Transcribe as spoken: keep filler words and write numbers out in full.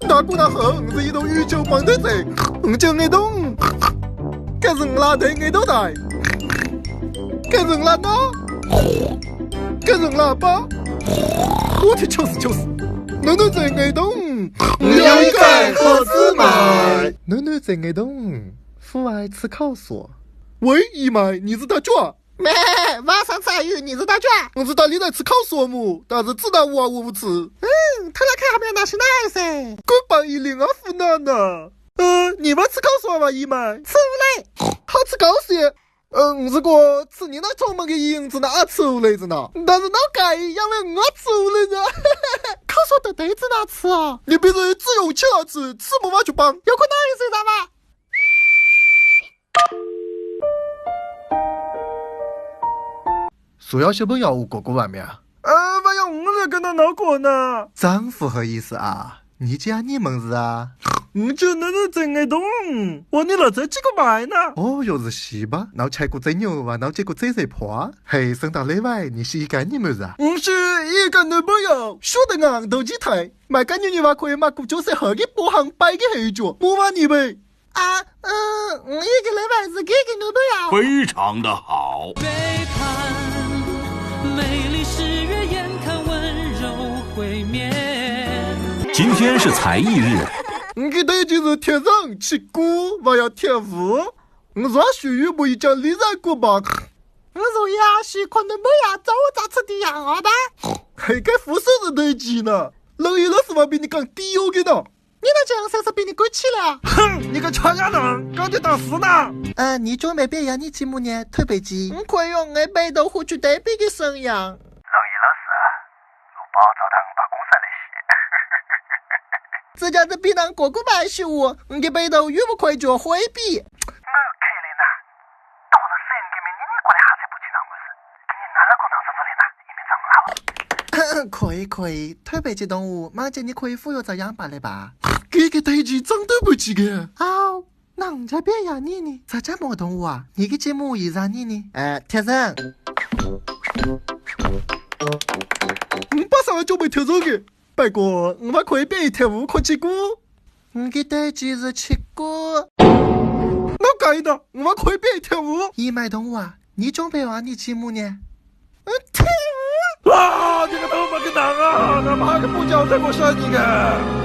大哥大好，我是一头宇宙棒球队，我叫爱动。搿是我拉队爱动队，搿是我拉呢，搿是我拉爸。我去，笑死笑死！囡囡最爱动，我要一个好姊妹。囡囡最爱动，父爱吃烤索。喂，姨妈，你是大脚啊？咩，晚上才有你是大脚啊？我是大力在吃烤索么，但是自大我啊我不吃。嗯，他来看下面那是哪噻？滚吧，一零二湖南的。呃，你们吃烤索吗，姨妈？吃不来。好吃高些。嗯，如果吃你那专门的银子，那啊吃不来着呢。但是那个，因为我吃不来着。烤索的对子哪吃啊？你别人只有吃啊吃，吃不完就帮。有可能是啥吧？ 苏瑶小朋友，我过过完没啊？呃，还要我来跟他闹过呢。真不好意思啊，你叫你们是啊？我叫囡囡最爱动，我你老在几个买呢？哦，又是西吧？闹起个最牛啊，闹起个最最破啊。嘿，生到来外，你是一个你们是啊？我是一个女朋友，说的俺都几台，买个女女娃可以买个九岁好的波行摆个黑脚，我玩你呗。 啊，嗯，我一个礼拜是给个女朋友。非常的好。背叛，美丽誓约眼看温柔毁灭。今天是才艺日。我给大家就是跳上去鼓，我要跳舞。我说许愿不一讲李然过吧。我说呀，是可能没有找我咋吃的羊啊吧？还该服侍人头几呢？老爷老师嘛比你更低调的呢。 你那讲啥是比你贵气了？哼，你个臭丫头，搞点大事呢？呃，你准备表演你节目呢，特别机。我可以用我背后火炬对比的声音。老爷老师啊，我包早上把公司来写。这家子比人个个白秀，你的背后又不可以做回避。我看了呢，都是三个名你过来还是不去当官司，给你拿了个当是不来呢，也没长大了。可以可以，特别机动物，马上你可以忽悠着羊爸来吧。这个代际长得不及格。哦，那我这边呀，你呢？啥叫没动物啊？你个节目也让你呢？哎，天生。我把啥叫没天生的？不过，我们可以变一跳舞看结果。你个代际是七个。那该的，我们可以变一跳舞。一买动物啊，你准备玩你节目呢？ 嗯，跳舞？啊，这个头发给打啊，哪怕个不叫这么帅气的。